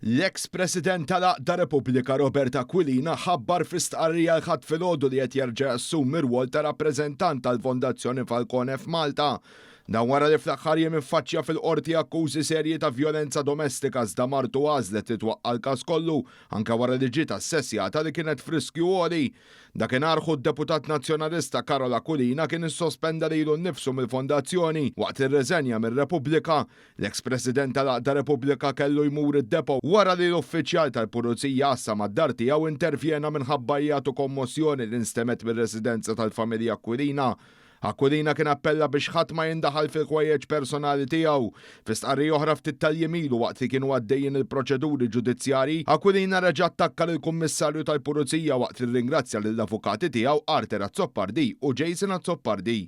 L-eks President tal-Għaqda Repubblika Robert Aquilina ħabbar fi stqarrija l-Ħadd filgħodu li qed jerġa' jassumi r-rwol ta' rappreżentant tal-Fondazzjoni Falcone f'Malta. Dan wara li fl-aħħar jiem iffaċċja fil-Qorti akkużi serji ta' vjolenza domestika iżda martu għażlet li twaqqa' l-każ kollu anke wara li ġiet assessjata li kienet f'riskju għoli. Dakinhar ħu d-deputat Nazzjonalista Karol Aquilina kien issospenda lilu nnifsu mill-Fondazzjoni waqt li rreżenja mir-Repubblika. L-eks President tal-Għaqda Repubblika kellu jmur id-depot wara li l-uffiċjal tal-Pulizija għassa mad-dar tiegħu intervjena minħabba għajjat u kommossjoni li nstemgħet mir-residenza tal-familja Aquilina. Aquilina kien appella biex ħadd ma jindaħal fil-ħwejjeġ personali tiegħu. Fi stqarrija oħra ftit tal-jiem ilu waqt li kienu għaddejjin il-proċeduri ġudizzjarji, Aquilina reġa' attakka lill-Kummissarju tal-Pulizija waqt li rringrazzja lill-avukati tiegħu Arthur Azzopardi u Jason Azzopardi.